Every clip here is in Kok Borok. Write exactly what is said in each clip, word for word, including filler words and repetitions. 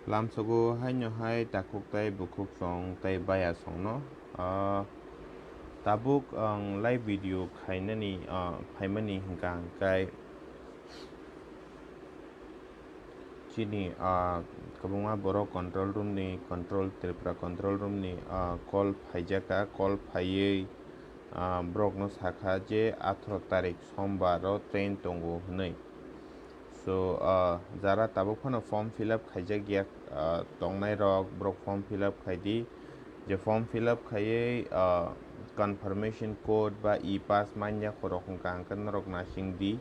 Lamsogo haino hai takhuk tai bukhuk song tai baya songno, ah, tabuk ang live video khainani, ah, phaimani hwnkha hwnkhe chini, ah, kwbangma borok control room ni, control, Tripura control room ni, ah, call phaijaka, call phaiwi, ah, borokno sakha je atharo tarik sombar o train tongo hwnwi. So, ah, jara tabuk phano form fill up khaijak ya, ah, tongnai rok, borok form fill up khai di. Je form fill up khaiwi, ah, confirmation code ba e-pass manya khorok hwnkha hwnkhe norok nasing di.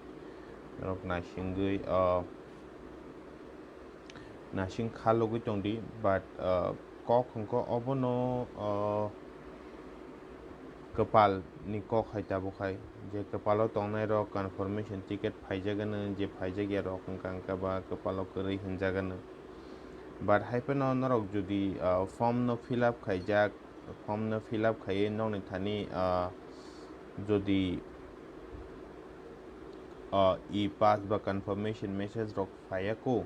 Norok nasingwi, ah, nasing kha logwi tong di, but, ah, kok hwnkhe obono, ah, kwpal ni kok hai tabuk hai, je kwpalo tongnai rok confirmation ticket phaijak ano, je phaijak ya rok hwnkha hwnkhe ba kwpalo kwrwi hwnjak ano. But hai phano norok jodi, ah, form no fill up khaijak, form no fill up khaiwi nokni thani, ah, jodi, ah, e-pass ba confirmation message rok phaiya kho,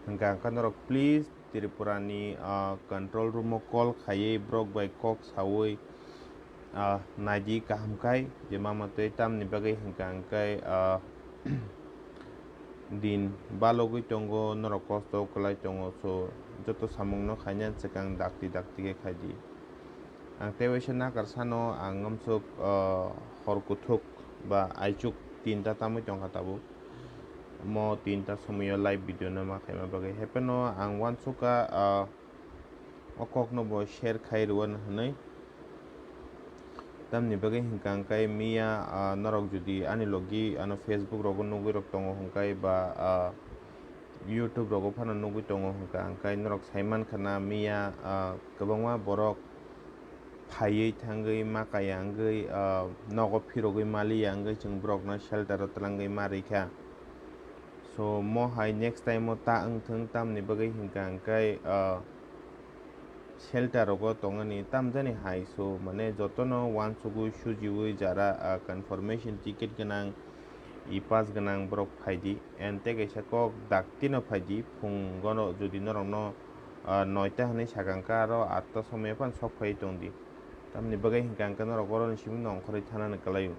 hwnkha hwnkhe norok please Tripura ni, ah, control room o call khaiwi borok bai kok sawi, ah, naidi kaham khai je mama tei tamni bagwi hwnkha hwnkhe, ah, din balogwi tongo, norok kosto kwlai tongo, so joto samung no khaina swkang dakti dakti khe khai di. Ang tei waisa nakar sano ang amsuk, ah, hor kuthuk ba aichuk tinta tamwi tongkha tabuk. Mo tinta somoi o live video no ma khaima bagwi. Hapheno ang uansukha, ah, o kok no bo share khai rw hwnwi. Tamni bagwi hwnkha hwnkhe miya, ah, norok jodi ani logi ano Facebook rogo nugwi rok tongo hwnkhe ba, ah, YouTube rogo phano nugwi tongo hwnkha hwnkhe norok sai mankha na miya, ah, kwbangma borok phaiwi thangwi ma kaya wngwi, ah, nogo phirogwi maliya wngwi chwng borokno shelter o twlangwi ma rikha. So mo hai next time o ta wngthwng tamni bagwi hwnkha hwnkhe, ah, shelter rogo tongani tamjani hai, so mane jotono uansugwi sujiwi jara, ah, confirmation ticket gwnang, e-pass gwnang borok phaidi, and tei kaisa kok daktino phaidi, phungono jodi norokno, ah, noita hwnwi sakangkha aro atta somoi phano sok phaiwi tongdi. Tamni bagwi hwnkha hwnkhe norok oroni simi nongkhorwi thanani kwlaio.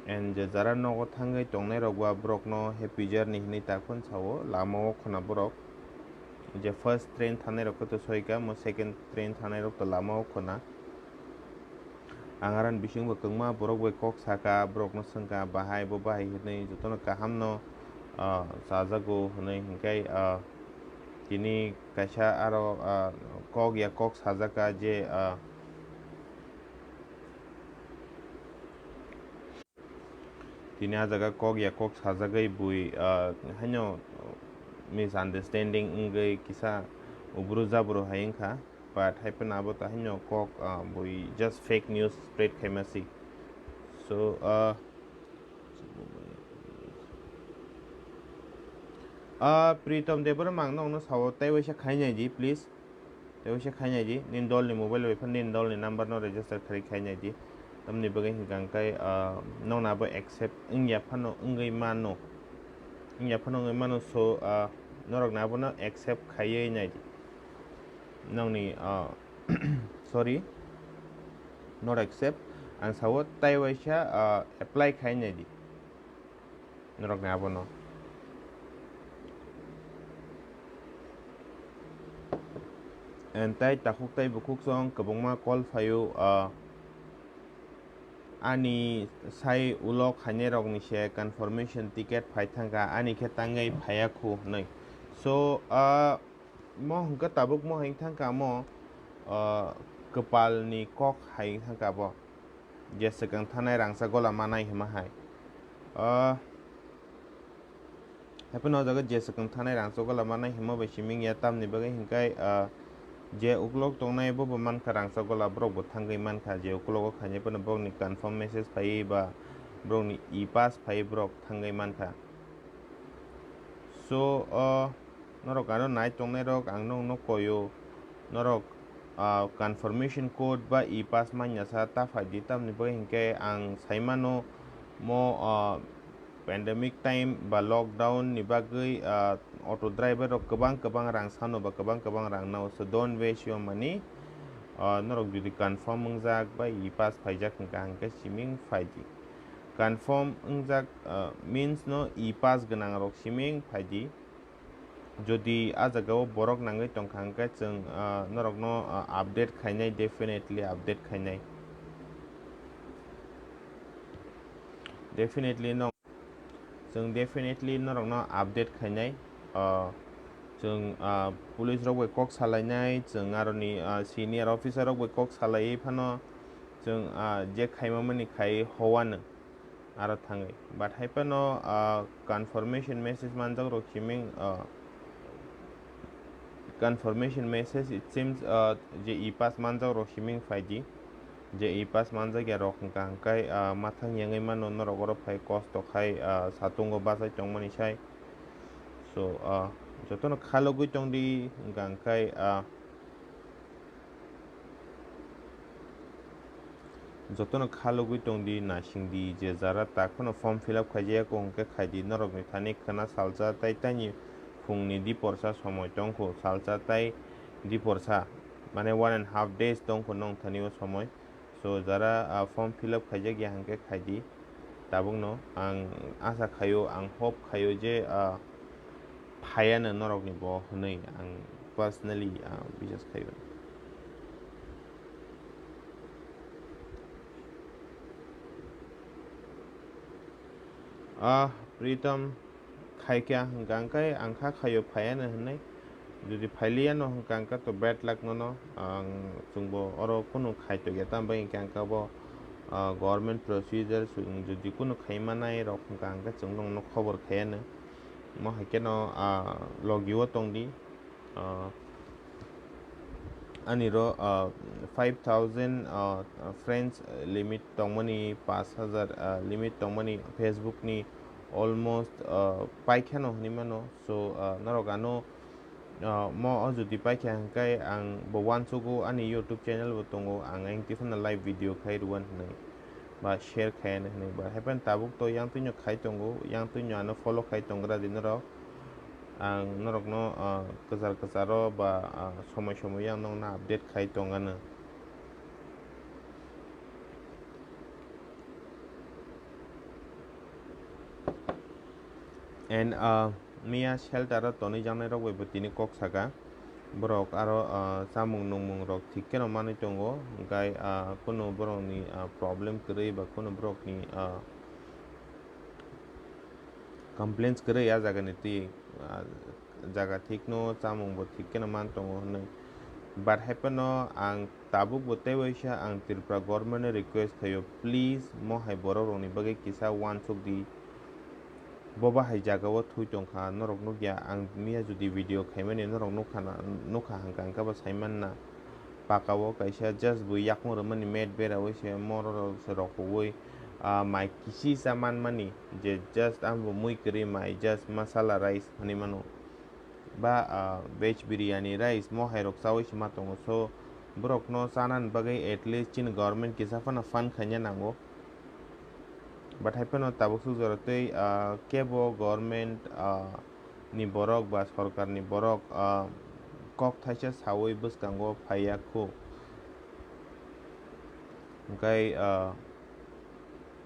And je jara nogo thangwi tongnai rok ba borokno happy journey hwnwi tak phano sao lama o khwna borok. Je first train thangnai rok khe to soika, mo second train thangnai rok to lama o khwna. Ang aran bising bo kwbangma borok bai kok saka, borokno swngkha bahai bo bahai hwnwi jotono kaham no, ah, chajago hwnwi hwnkhe, ah, tini kaisa aro, ah, kok ya kok sajaka je, ah, Tini ah jaga kok ya kok sajagwi bui, ah, haino misunderstanding wngwi kisa ubru jabru hai wngkha, but hai phano abo ta haino kok, ah, bui just fake news spread khaima si. So, ah, ah, Pritom Debbarma ang nokno sao, tei waisa khainai di, please. Tei waisa khainai di, nini dolni mobile bai phano nini dolni number no register kharwi khainai di. Tamni bagwi hwnkha hwnkhe, ah, nokno abo accept wngya phano wngwi mano. Wngya phano wngwi mano, so, ah, norokno abono accept khaiwi nai di. Nokni, ah, sorry, not accept, ang sao tei waisa, ah, apply khainai di. Norokni abono. And tai takhuk tai bukhuk song kwbangma call phaio, ah, ani sai ulo khainai rokni se confirmation ticket phai thangkha, ani khe tangwi phaiya khu hwnwi. So, ah, mo hwnkhe tabuk mo hai thangkha mo, ah, kwpalni kok hai thangkha bo. Je swkang thanai rangchak gola manai hima hai. Ah, Hapheno o jaga je swkang thanai rangchak gola manai hima bai simi wngya, tamni bagwi hwnkhe, ah, je ukulok tongnai bo bo mankha rangchak gola, borok bo thangwi mankha, je ukulogo khainai phano borokni confirm message phaiwi ba borokni e-pass phaiwi borok thangwi mankha. So, o norok ano nai tongnai rok ang nokno koio, norok, ah, confirmation code ba e-pass manya sa ta phai di, tamni bagwi hwnkhe ang sai mano mo, ah, pandemic time ba lockdown ni bagwi, ah, auto driver rok kwbang kwbang rang sano ba kwbang kwbang rang nao, so don't waste your money. Ah, norok jodi confirm wngjak ba e-pass phaijak hwnkha hwnkhe siming phaidi. Confirm wngjak, ah, means no e-pass gwnang rok siming phaidi. Jodi ah jaga o borok nangwi tongkha hwnkhe chwng, ah, norokno, ah, update khainai, definitely update khainai. Definitely no. Chwng definitely norokno update khainai. Ah, chwng, ah, police rok bai kok salainai, chwng aroni, ah, senior officer rok bai kok salaiwi phano chwng, ah, je khaima mani khai howano aro thangwi. But hai phano, ah, confirmation message manjak rok siming, ah, confirmation message, it seems, ah, je e-pass manjak rok siming phaidi. Je e-pass manjak ya rok hwnkha hwnkhe, ah, mathang yangwi mano norok oro phai kosto khai, ah, satungo bachai tongmani sai. So, ah, jotono khalogwi tongdi hwnkha hwnkhe, ah, jotono khalogwi tongdi, naisingdi, je jara takhwno form fill up khaijak ya kho hwnkhe khaidi, norokni thani khwna salsa tai taini phungni diporsa somoi tongkho, salsa tai diporsa, mane one and half days tongkho nong thani o somoi. So, jara, ah, form fill up khaijak ya hwnkhe khaidi. Tabukno ang asa khaio, ang hope khaio je, ah, phaiano norokni bo hwnwi ang personally, ah, bisas khaio. Ah, Pritam, khaikha hwnkha hwnkhe ang kha khaio phaiano hwnwi. Jodi phailiyano hwnkha hwnkhe to bad luck nono. Ang chwngbo oro kunu khaitokya, tambai hwnkha hwnkhe bo, ah, government procedure, chwng jodi kunu khaimanai rok hwnkha hwnkhe chwng nokno khobor khaiano. Mo hai kheno, ah, logio tongdi. Ah, ani ro, ah, five thousand, ah, friends limit tongmani, pash hajar, ah, limit tongmani Facebook ni almost, ah, paikhano hinwi mano. So, ah, norok ano, ah, mo o jodi paikha hwnkhe ang bo uansugo, ani YouTube channel bo tongo, ang ayang tiphano live video khai rwan hinwi. Ba share khaiyani hinwi ba. Haiphano tabuk to yang twino khai tongo, yang twino ano follow khai tongra di norok. Ang norokno, ah, kwchar kwcharo ba, ah, somoi somoi yang nokno update khai tongano. And, ah, miya shelter o tonwi jaknai rok bai bo tini kok saka. Borok aro, ah, chamung nungmung rok thik kheno manwi tongo, hwnkhe, ah, kunu borokni, ah, problem kwrwi ba kunu borokni, ah, complaints kwrwi ah jagani twi, ah, jaga thikno chamung bo thik kheno man tongo hwnwi. But haiphano ang tabuk bo tei waisa ang Tripura government no request khaio, please mo hai borok rokni bagwi kisa uansuk di. Bo bahai jaga o thui tongkha, norok nukya, ang miya jodi video khaimani norok nukha na, nukha hwnkha, hwnkhe bo saimanna. Paka o kaisa just bo yakung rwmani mat beraui se moro rok se rokogwi, ah, mai kisi cha manmani je just ang bo mui kwrwi mai just masala rice hinwi mano. Ba, ah, veg biryani rice mo hai rok chaui se ma tongo. So borokno chanani bagwi at least chini government kisa phano fund khaina nango. But hai phano tabuk suk jora tei, ah, kebo government, ah, ni borok ba sorkar ni borok, ah, kok thaisa saui bwskango phaiya khu. Hwnkhe, ah,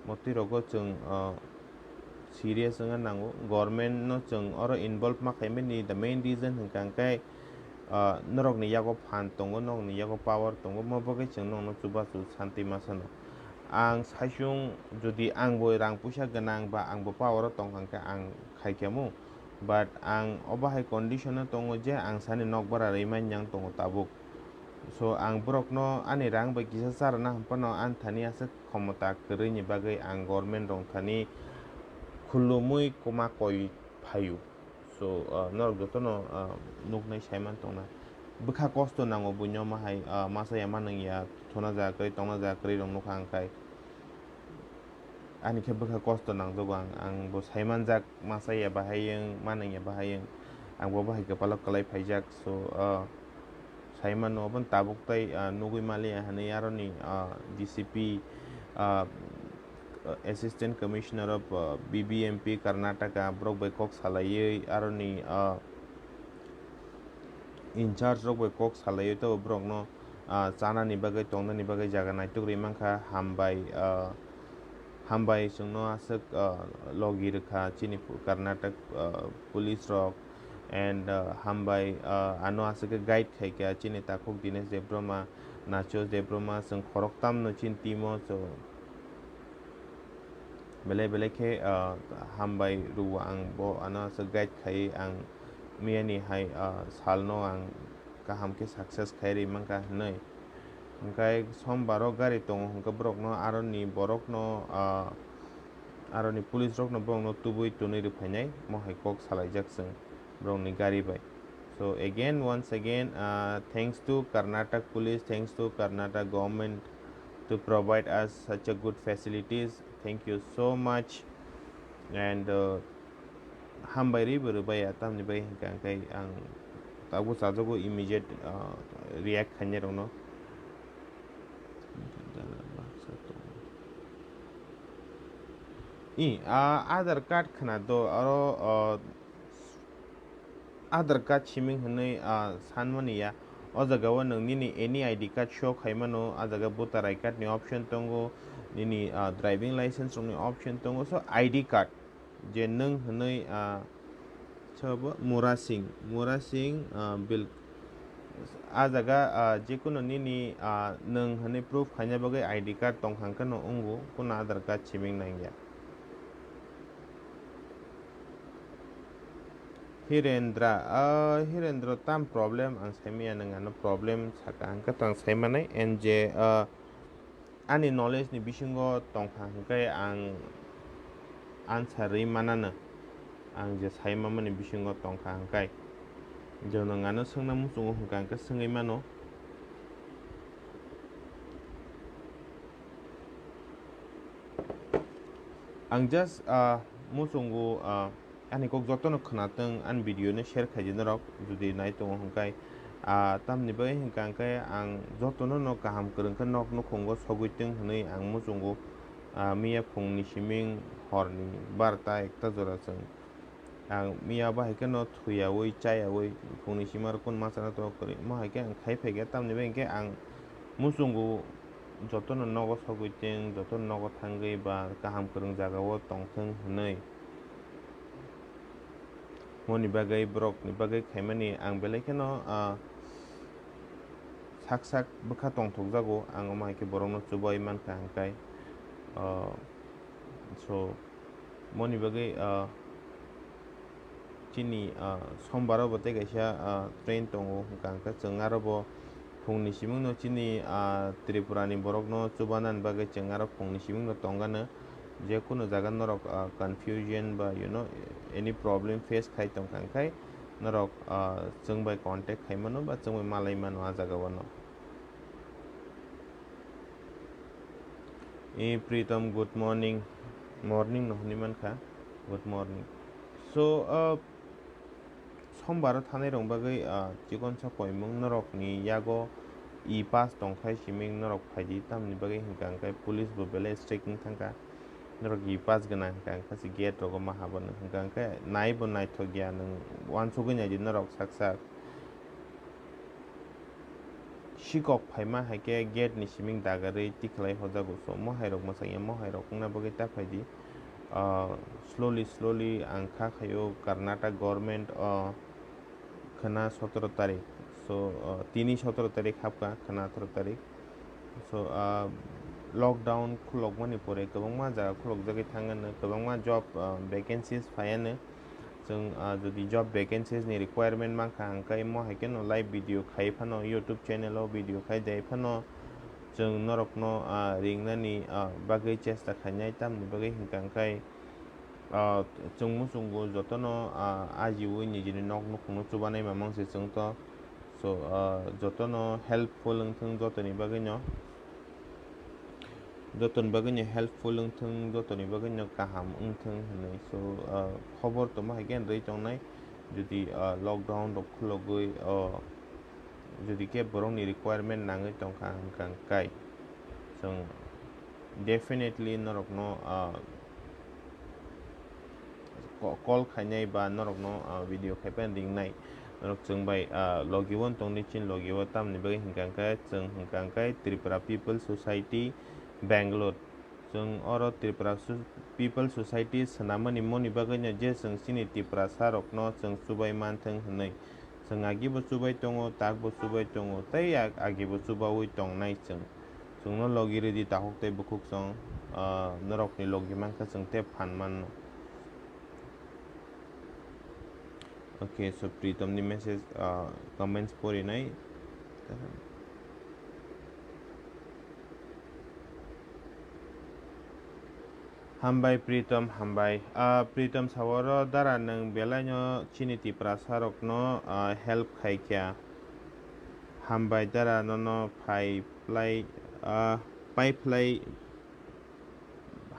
motwi rogo chwng, ah, serious wngna nango. Government no chwng oro involve ma khaimani the main reason hwnkha hwnkhe, ah, norokni yago phan tongo, norokni yago power tongo, mo bagwi chwng nokno chubachu santi ma sano. Ang saichung jodi ang bo rang puisa gwnang ba ang bo power o tongkha hwnkhe ang khaikhamu. But ang obo hai condition o tongo je ang sani nok bara rwi manya wng tongo tabuk. So ang borokno ani rang bai kisa charwna hwnphano ani thani aswk khomota kwrwini bagwi ang government rok thani khulumui kwma koi phaio. So, ah, norok jotono, ah, nuknai saiman tongna. Bwkha kosto nango buino omo hai, ah, masa ya manwng ya, thuna jaga kwrwi, tongna jaga kwrwi rok nukha ang khai. Ani khe bwkha kosto nangjago ang, ang bo saimanjak, masa ya bahai wng, manwng ya bahai wng. Ang bo bahai kwpalo kwlai phaijak, so, ah, saimano obono tabuk tai, ah, nugwi maliya hinwi aroni, ah, D C P, ah, uh, Assistant Commissioner of, uh, B B M P Karnataka, borok bai kok salaiwi aroni, uh, in charge rok bai kok salaiwi tabo borokno, ah, chanani bagwi, tongnani bagwi jaga naituk rwi mankha. Hambai, ah, hambai chwngno aswk, ah, logi rwkha chini pu-, Karnataka, ah, police rok, and, ah, hambai, ah, ano aswk khe guide khaikha chini takhuk Dinesh Debbarma, Nachos Debbarma, chwng khoroktamno chini team o chw-, Belai belai khe, ah, hambai rwo ang bo ano aswk guide khai ang miyani hai, ah, salno ang kaham khe success khai rwi mankha hinwi. Hwnkhe sombaro gari tongo hwnkhe borokno aroni borokno, ah, aroni police rokno borokno tubui twnwi rwphainai mo hai kok salaijak chwng borokni gari bai. So again, once again, uh, thanks to Karnataka Police, thanks to Karnataka government to provide us such a good facilities. Thank you so much. And, uh, hambai ri bo rwbai ya, tamni bai hwnkha hwnkhe ang tabuk chajago immediate, uh, react khainai rokno. I, ah, Aadhaar card khna do, aro, ah, Aadhaar card siming hwnwi, ah, sanmani ya. O jaga o nwng nini any I D card show khai mano, a jaga voter I card ni option tongo, nini, ah, driving license rokni option tongo. So I D card je nwng hwnwi, ah, sobo Mura Singh, Mura Singh, ah, bil-, a jaga, ah, jekunu nini, ah, nwng hwnwi proof khaina bagwi I D card tong kha hwnkhe no wngo, kuno Aadhaar card siming nangya. Hirendra, ah, Hirendra tam problem ang saimaya, nwng ano problem saka hwnkhe tong saimanai, and je, ah, ani knowledge ni bisingo tongkha hwnkhe ang answer rwi manano, ang je saimamani bisingo tongkha hwnkhe je nwng ano swngna muchungo hwnkha hwnkhe swngwi mano. Ang just, ah, muchungo, ah, ani kok jotono khwnatwng, ani video no share khaidi norok jodi nai tongo hwnkhe, ah, tamni bagwi hwnkha hwnkhe ang jotono no kaham kwrwng khe nok nukhungo sogwi tong hwnwi ang muchungo, ah, miya phungni siming horni barta ekta jora chwng Ang miya bo hai kheno thuyaui, chayaui, phungni sima rok kunu masa no tongo kwrwi. Omo hai khe ang khai phai khe, tamni bagwi khe ang muchungo jotono nogo sogwi teng, jotono nogo thangwi ba kaham kwrwng jaga o tong thung hwnwi. Moni bagwi, borok ni bagwi khaimani ang belai kheno, ah, sak sak bwkha tongthok jago. Ang omo hai khe borok no chubai mankha hwnkhe, ah, so, Moni bagwi, ah, chini, ah, sombar o bo tei kaisa, ah, train tongo, hwnkha hwnkhe chwng aro bo phungni simingno chini, ah, Tripura ni borokno chubanani bagwi chwng aro phungni simingno tongano. Je kunu jaga norok, ah, confusion ba, you know, any problem face khai tongkha hwnkhe norok, ah, chwng bai contact khai mano ba chwng bai malai mano ah jaga o no. Eh, Pritam, good morning. Morning no hwnwi mankha. Good morning. So, uh, sombar o thanai rok bagwi, uh, chikon sa koimung norok ni yago e-pass tongkhai siming norok phaidi, tamni bagwi hwnkha hwnkhe police bo belai strict wng thangkha. Norok e-pass gwnang hwnkha hwnkhe se gate rogo ma habani hwnkha hwnkhe nai bo naithok ya nwng uansugwi naidi norok sak sak. Sikok phaima hai khe gate ni siming dagarwi tikhlai hojago, so mohai rok mwsang ya, mohai rok wngna bagwi ta phaidi. Ah, slowly, slowly ang kha khaio Karnataka government o khwna sotoro tarik. So, ah, tini sotoro tarik hapkha, khwna atharoh tarik. So, ah, lockdown khulokmani pore kwbangma jaga khulokjagwi thangano, kwbangma job, ah, vacancies phaiano. Chwng, ah, jodi job vacancies ni requirement mankha hwnkhe, omo hai kheno live video khai phano, YouTube channel o video khai dai phano, chwng norokno, ah, ringnani, ah, bagwi chesta khainai, tamni bagwi hwnkha hwnkhe, ah, chwng muchungo jotono, ah, ajiui nijini nok nukhungno chubanai mamang se chwng to. So, ah, jotono helpful wngthung jotoni bagwino. Jotoni bagwino helpful wngthung, jotoni bagwino kaham wngthung hinwi. So, ah, khobor tongma hai khe rwi tongnai. Jodi, ah, lockdown rok khulogwi, ah, jodi khe borokni requirement nangwi tongkha hwnkha hwnkhe chwng definitely norokno, ah, ko-, call khainai ba norokno, ah, video khaiphano ringnai. Norok chwng bai, ah, logi o tongdi, chini logi o tamni bagwi hwnkha hwnkhe chwng hwnkha hwnkhe Tripura People Society, Bangalore. Chwng oro Tripura Su-, People Society swnamani moni bagwino je chwng chini Tiprasa rokno chwng chubai manthwng hwnwi. Chwng agibo chubai tongo, takbo chubai tongo, tei ag-, agibo chubaui tongnai chwng. Chwngno logi rwdi takhuk tei bukhuk chwng, ah, norokni logi mankha chwng tei phan manno. Okay, so Pritom ni message, ah, comments porinai. Hambai Pritom, hambai. Ah, Pritom saworo dara nwng belaino chini Tiprasa rokno, ah, help khaikha. Hambai dara nono phai phlai, ah, pai phlai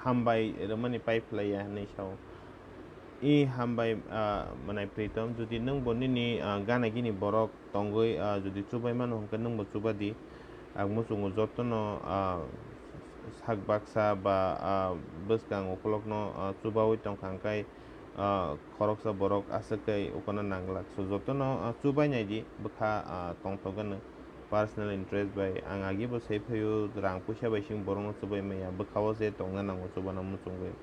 hambai rwmani pai phlaiya hinwi sao. I hambai, ah, mwnai Pritom, jodi nwng bo nini, ah, gana gini borok tongwi, ah, jodi chubai mano hwnkhe nwngbo chubadi. Ang muchungo jotono, ah, sak baksa ba, ah, bwskang ukulokno, ah, chubaui tongkha hwnkhe, ah, khoroksa borok aswk khe ukono nangwlak. So jotono, ah, chubai naidi bwkha, ah, tongthok gwnw. Personal interest bai ang agibo sai phaio, rang puisa bai sing borokno chubai maya, bwkhao se tongna nango chubana muchungwi.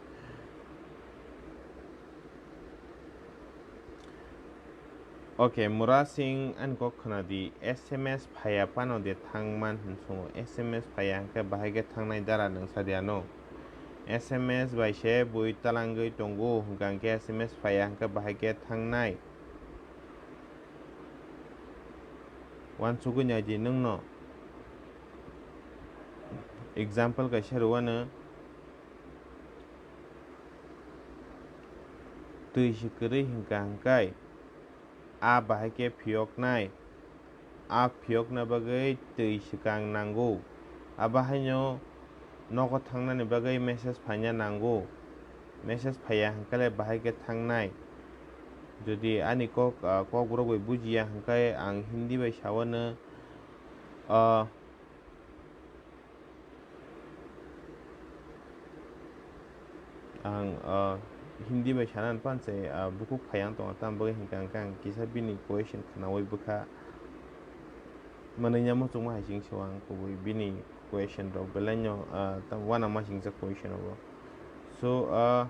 Okay, Mura Singh ani kok khna di, S M S phaiya phano de thang man hin sungo, S M S phaiya hwnkhe bahai khe thangnai dara nwng sa di ano. S M S bai se bui talangwi tongo hwnkha hwnkhe S M S phaiya hwnkhe bahai khe thangnai. Uansugwi nai di nwngno. Example kaisa rwano, twi se kwrwi hwnkha hwnkhe a bahai khe phiyoknai, a phiyokna bagwi twi swkang nango, abo haino nogo thangnani bagwi message phaina nango, message phaiya hwnkhe le bahai khe thangnai. Jodi ani kok, ah, kokborok bai bujiya hwnkhe ang Hindi bai sawano, ah, Ang, ah, Hindi bai sana pan se, ah, bukhuk phai ang tongo, tamo bagwi hwnkha hwnkhe ang kisa bini question khnaui bwkha manwi ya muchungma hai sing se ang kubui bini question rok belai no, ah, tam uanama singsa question rogo. So, ah,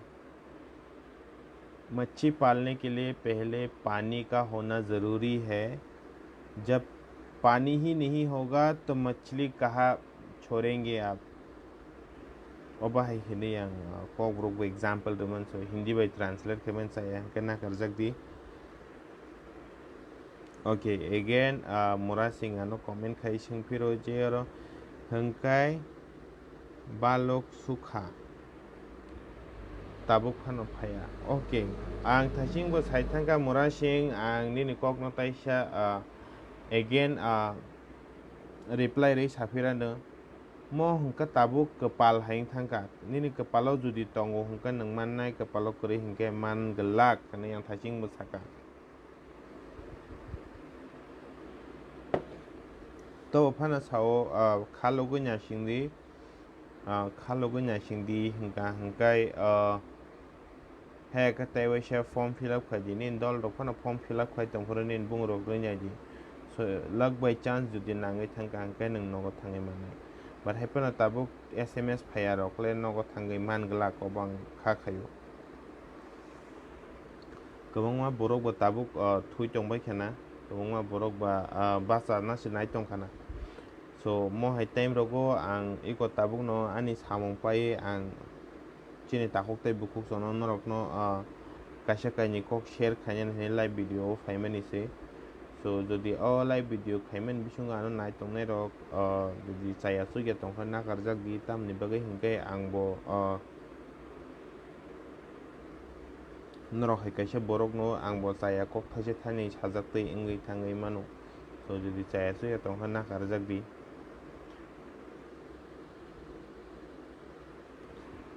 मच्छी पालने के लिए पहले पानी का होना ज़रूरी है। जब पानी ही नहीं होगा तो मछली कहाँ छोड़ेंगे आप? Obo hai hinwi ang, uh, kokborok bo example rwmani so Hindi bai translate khe mani chaya hwnkhe nakarjak di. Okay, again, uh, Mura Singh ano comment khai swng phiro je oro hwnkhe balok sukha. Tabuk phano phaiya. Okay, ang thasing bo sai thangkha Mura Singh, ang nini kokno taisa, ah, again, ah, reply rwi saphirano. Mo hwnkhe tabuk kwpal hai wng thangkha. Nini kwpalo jodi tongo hwnkhe nwng mannai, kwpalo kwrwi hwnkhe man glak hinwi ang thasing bo sakha. Tobo phano sao, ah, khalogwi naisingdi, ah, khalogwi naisingdi hwnkha hwnkhe, ah, he khe tei waisa form fill up khaidi, nini dol rok phano form fill up khai tongphuru nini bung rok rwi naidi. So, luck by chance jodi nangwi thangkha hwnkhe nwng nogo thangwi mannai. But hai phano tabuk S M S phaiya rok le nogo thangwi man glak, obo ang kha khaio. Kwbangma borok bo tabuk, ah, thui tongbai khana, kwbangma borok ba, ah, bachana se nai tong khana. So, mo hai time rogo ang iko tabukno ani samung pai ang chini takhuk tei bukhuk sono norokno, ah, kaisa kainwi kok share khainani hinwi live video o phaimani se. So, jodi o live video khaimani bisingo ano nai tongnai rok, ah, jodi chaya chukya tongkha nakarjak di, tamni bagwi hinkhe ang bo, ah, Norok hai kaisa borokno ang bo chaya kok thaisa thainwi sajak twi wngwi thangwi mano. So, jodi chaya chuya tongkha nakarjak di.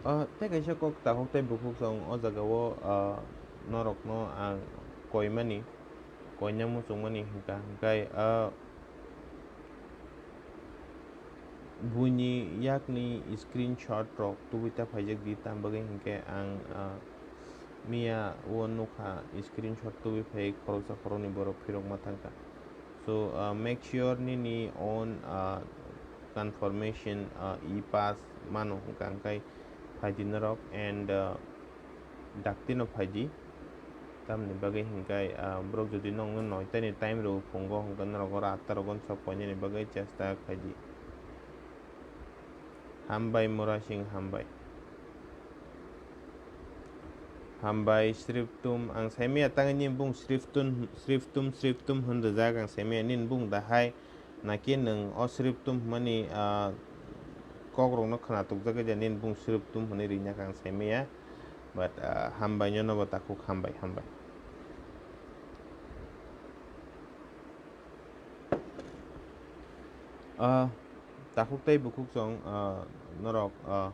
O, tei kaisa kok takhuk tei bukhuk chwng o jagao, ah, norokno ang koimani, koina muchungmani hwnkha hwnkhe, ah, buini yakni screenshot rok tubui ta phaijak di, tam bagwi hinkhe ang, ah, miya o nukha screenshot tubui phai khoroksa khoroknwi borok phirokma thangkha. So, ah, make sure nini own, ah, confirmation, ah, e-pass mano hwnkha hwnkhe phaidi norok and, ah, daktino phaidi. Tamni bagwi hinkhe, ah, borok jodi nokno noitani time rw phungo, hwnkhe norok oro atta rogon sok koinani bagwi chesta khaidi. Hambai Murasing, hambai. Hambai Sriptum, ang saimaya tangwi nini bung Sriptum, Sriptum, Sriptum hwn rijak, ang saimaya nini bung dahai. Naki nwng o Sriptum hwnmani, ah, kokrokno khwnatukjagwi de nini bung Sriptum hwnwi ringjak ang saimaya. But, ah, hambai, nono bo takhuk hambai, hambai. Ah, takhuk tei bukhuk chwng, ah, norok, ah,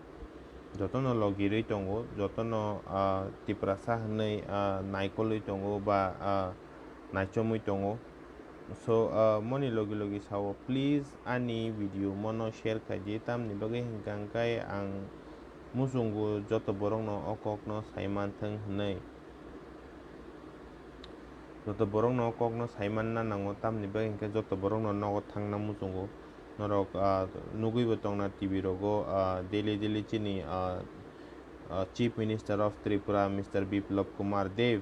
jotono logirwi tongo, jotono, ah, Tiprasa hwnwi, ah, naikolwi tongo ba, ah, naichomwi tongo. So, ah, moni logi logi sao, please ani video mono share khaidi, tamni bagwi hwnkha hwnkhe ang muchungo joto borokno o kokno saimanthwng hwnwi. Joto borokno o kokno saimanna nango, tamni bagwi hwnkhe joto borokno nogo thangna muchungo. Norok, ah, nugwibo tongna T V rogo, ah, daily daily chini, ah, ah, Chief Minister of Tripura, Mister Biplab Kumar Deb,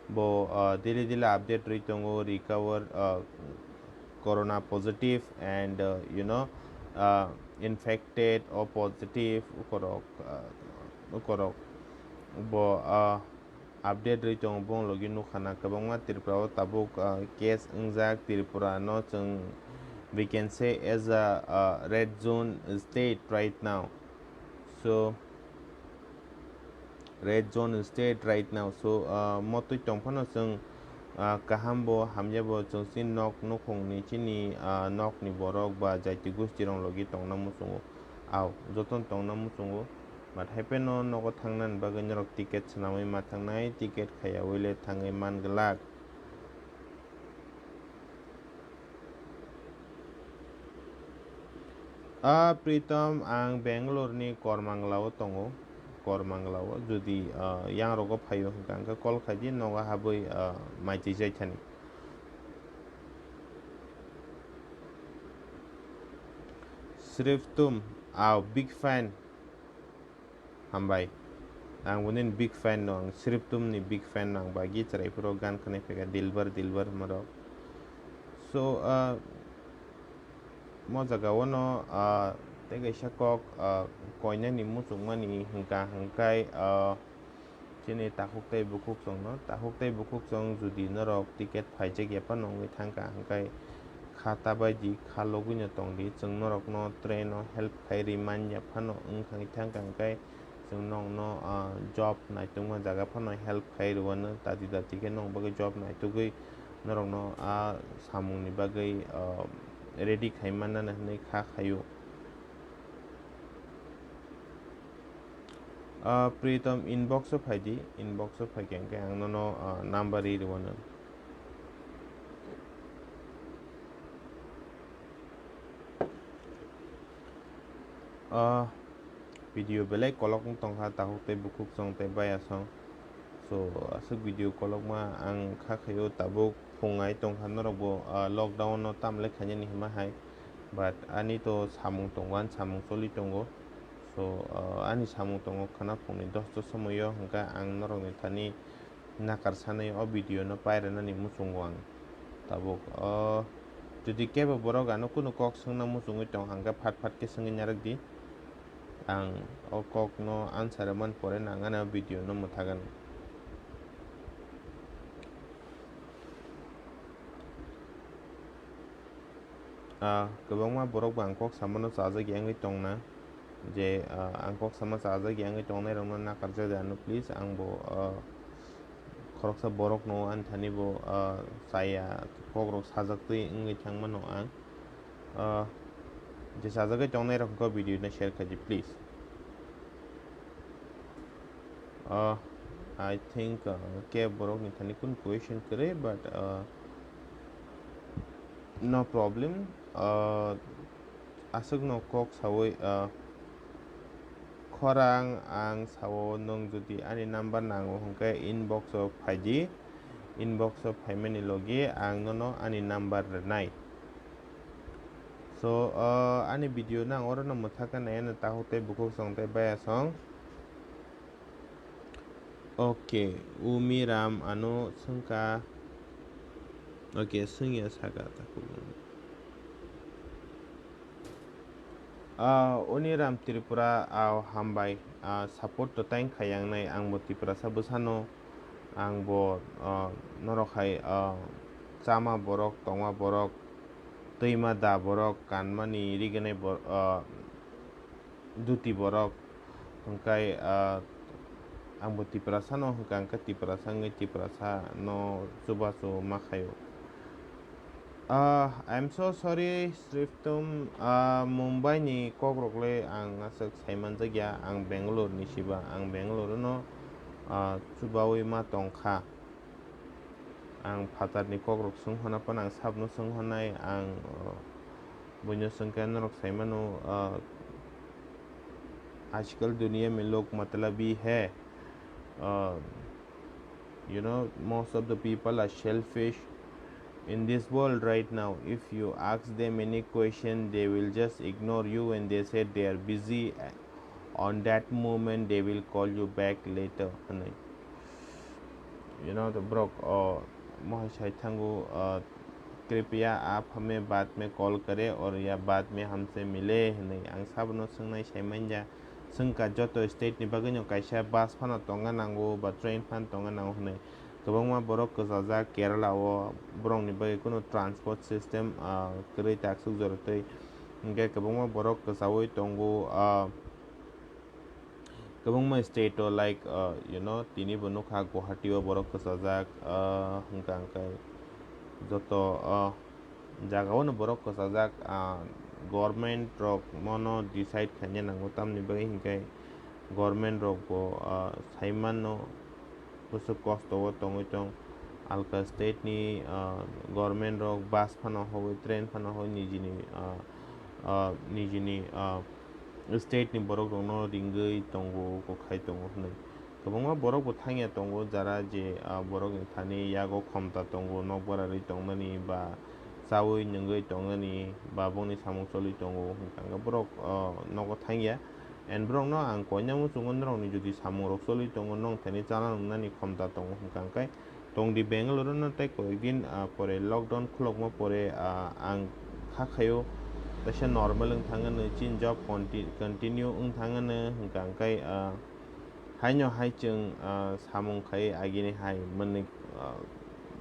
bo, ah, daily daily update rwi tongo, recover, ah, corona positive and, ah, you know, ah, infected or positive ukorok, ah, ukorok bo, ah, update rwi tongo. Bong logi nukha na kwbangma Tripura o tabuk, ah, case wngjak. Tripura no chwng, we can say, as a, ah, red zone state right now. So, red zone state right now. So, ah, motwi tongphano chwng, ah, kaham bo hamya bo chwng chini nok nukhungni chini, ah, nokni borok ba jaiti gosti rok logi tongna muchungo. Au, jotono tongna muchungo. But hapheno nogo thangnani bagwi norok ticket swnamwi ma thangnai, ticket khaiyawi le thangwi man glak. Ah, Pritom, ang Bangalore ni Kormangla o tongo. Kormangla o, jodi, ah, yang rogo phaio hwnkha, hwnkhe call khaidi, nogo habwi, ah, mai twijai thani. Sriptum, ah, big fan. Hambai. Ang bo nini big fan no, ang Sriptum ni big fan no, ang bagi chwrai phuru gan khwnai phaikha, Dilbar, Dilbar hwnma rok. So, ah, mo jaga o no, ah, tei kaisa kok, ah, koinani muchungmani hwnkha hwnkhe, ah, chini takhuk tei bukhuk chwng no, takhuk tei bukhuk chwng jodi norok ticket phaijak ya phano wngwi thangkha, hwnkhe kha ta bai di, kha logwi no tong di, chwng norok no train o help khai ri man ya phano wngkha wngwi thangkha, hwnkhe chwng nokno, ah, job naitokma jaga phano help khai rwano, tati tati khe nok bagwi job naitugwi norokno a samungni bagwi, ah, ready khai mannani hwnwi kha khaio. Ah, Pritom, inbox o phai di, inbox o phai khe hwnkhe ang nono, ah, number ri rwano. Ah, video belai kolok wng tongkha, takhuk tei bukhuk chwng tei baya song. So, aswk video kolokma ang kha khaio, tabuk phung ai tongkha norokbo, ah, lockdown no tamle khainani hima hai. But ani to samung tongo, ani samung choli tongo. So, ah, ani samung tongo khwna phungni dosta somoio hwnkha ang norokni thani nakar sanai o video no pairwnani muchungo ang. Tabuk o jodi kebo borok ano kunu kok swngna muchungwi tong hwnkhe phat phat khe swngwi narwk di. Ang o kok no answer man pore nang ani o video no mwthagan. Ah, kwbangma borok bo ang kok samano chajak ya wngwi tongna, je, ah, ang kok sama chajak ya wngwi tongnai rokno nakarjak de ano, please, ang bo, ah, khoroksa borok no ani thani bo, ah, chaya, kok rok sajak twi wngwi thang mano ang. Ah, je chajagwi tongnai rok hwnkhe video no share khaidi, please. Ah, I think, ah, khe borok ni thani kun question kwrwi, but, ah, no problem. Ah, aswkno kok sawi, ah, khorang ang sao, nwng jodi ani number nango hwnkhe inbox o phaidi, inbox o phaimani logi ang nono ani number rwnai. So, ah, ani video no ang orono mwthakhe naiya no takhuk tei bukhuk song tei baya song. Okay, Umi Ram ano swngkha. Okay, swngya saka takhuk. Ah, Uni Ram Tripura, ah, hambai, ah, support to tang khayangnai, ang bo Tiprasa bwsano, ang bo, ah, norok hai, ah, chama borok, tongma borok, twima da borok, kanmani rignai bor-, ah, duti borok, hwnkhe, ah, ang bo Tiprasa no hwnkha, hwnkhe Tiprasa wngwi Tiprasa no chubachu ma khaio. Ah, I'm so sorry, Sriftum, ah, Mumbai ni kok rok le ang aswk sai manjak ya, ang Bangalore ni siba, ang Bangalore no, ah, chubawi ma tong kha. Ang phatar ni kok rok swng hona phano ang sab no swng honai, ang, ah, buino swng khe norok sai mano, ah, आजकल दुनिया में लोग मतलबी है। Uh, you know, most of the people are selfish in this world right now. If you ask them any question, they will just ignore you and they said they are busy. On that moment, they will call you back later. Hwnwi. You know, the borok, uh, mohai sai thango, uh, कृपया आप हमें बाद में कॉल करें और या बाद में हमसे मिले hwnwi ang sabono swngnai sai manya. Swngkha joto state ni bagwi no kaisa bus phano tongna nango ba train phano tongna nango hwnwi. Kwbangma borok kwchajak Kerala o, borokni bagwi kunu transport system, ah, kwrwi taksuk jorotwi. Hinkhe kwbangma borok kwchaui tongo, ah, kwbangma state o, like, ah, you know, tini bo nukha Guwahati o borok kwchajak, ah, hwnkha hwnkhe joto, ah, jagao no borok kwchajak, ah, government rok mono decide khaina nango, tamni bagwi hinkhe government rok bo, ah, sai mano bwswk kosto o tongwi tong. Alka state ni, ah, government rok bus phano hogwi, train phano hogwi nijini, ah, ah, nijini, ah, state ni borok rokno ringwi tongo, kok khai tongo hwnwi. Kwbangma borok bo thangya tongo, jara je, ah, borok ni thani yago khomta tongo, nok bararwi tongnani ba chaui nungwi tongnani ba bongni samung choli tongo, hwnkha hwnkhe borok, ah, nogo thangya. And borokno ang koina muchungo norokni jodi samung rok choli tongo, nong thani chana nungnani khomta tongo, hwnkha hwnkhe tongdi Bangalore no tei koyek din, ah, pore lockdown khulokma pore, ah, ang kha khaio, teisa normal wng thangano, chini job conti-, continue wng thangano, hwnkha hwnkhe, ah, Haino hai chwng, ah, samung khai agini hai mwnwi, ah,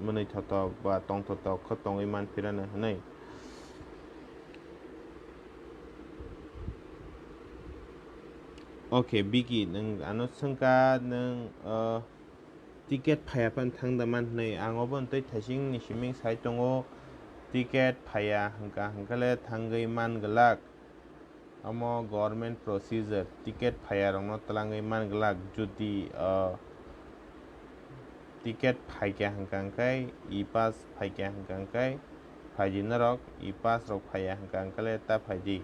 mwnwi thotok ba tongthotok khe tongwi manphirano hwnwi. Okay, Biki, nwng ano swngkha, nwng, ah, ticket phaiya phano thangda man hwnwi. Ang obo twi thaising ni siming sai tongo, ticket phaiya hwnkha hwnkhe le thangwi man glak. Omo government procedure, ticket phaiya rokno twlangwi man glak, jodi, ah, ticket phaikha hwnkha hwnkhe, e-pass phaikha hwnkha hwnkhe, phaidi norok, e-pass rok phaiya hwnkha hwnkhe le ta phaidi.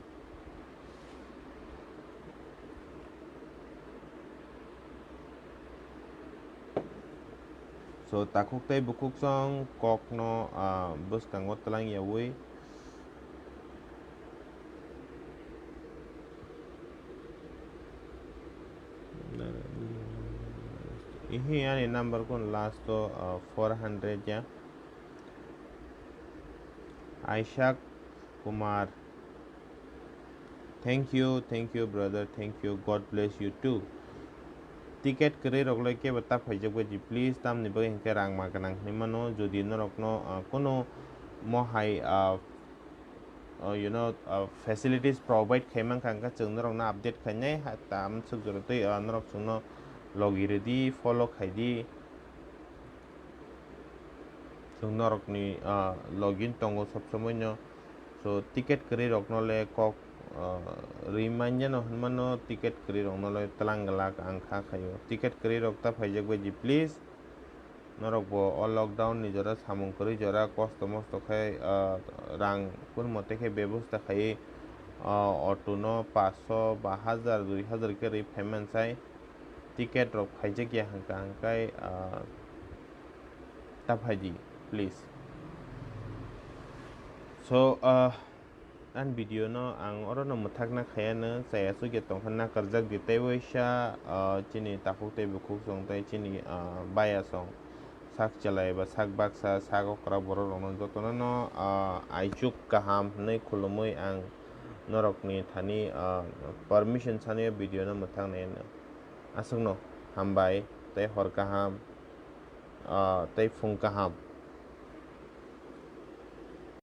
So, takhuk tei bukhuk song kokno, ah, bwskango twlang yaui. Ihi ani number kun last to, ah, four hundred ya. Aishak Kumar. Thank you, thank you, brother, thank you, God bless you too. Ticket kwrwi rok le kebo ta phaijak bai di, please, tamni bagwi hinkhe rang ma gwnang hinwi mano, jodi norokno, ah, kuno mohai, ah, ah, you know, ah, facilities provide khai mankha, hinkhe chwng norokno update khainai, ha, tam swk jora twi, ah, norok chwngno logi rwdi, follow khaidi. Chwng norokni, ah, login tongo sob somoino. So, ticket kwrwi rokno le kok, ah, rwi manya no hwnmano, ticket kwrwi rokno le twlang glak ang kha khaio. Ticket kwrwi rok ta phaijak bai di, please. Norok bo o lockdown ni jora samung kwrwi jora kosto mosto khai, ah, rang kun mote khe bebosta khaiwi, ah, auto no paso ba hazar dui hazar khe rwi phaiman sai, ticket rok phaijak ya hwnkha hwnkhe, ah, ta phaidi, please. So, ah, ani video no ang oro no mwthakna khayano, chaya chukya tongkha nakarjak di, tei waisa, ah, chini takhuk tei bukhuk song tei chini, ah, baya song, sak chelai ba sak baksa, sak okra borok rokno jotono no, ah, aichuk kaham hwnwi khulumwi ang norokni thani, ah, permission sanwi video no mwthaknai hwno. Aswkno hambai tei hor kaham, ah, tei phung kaham.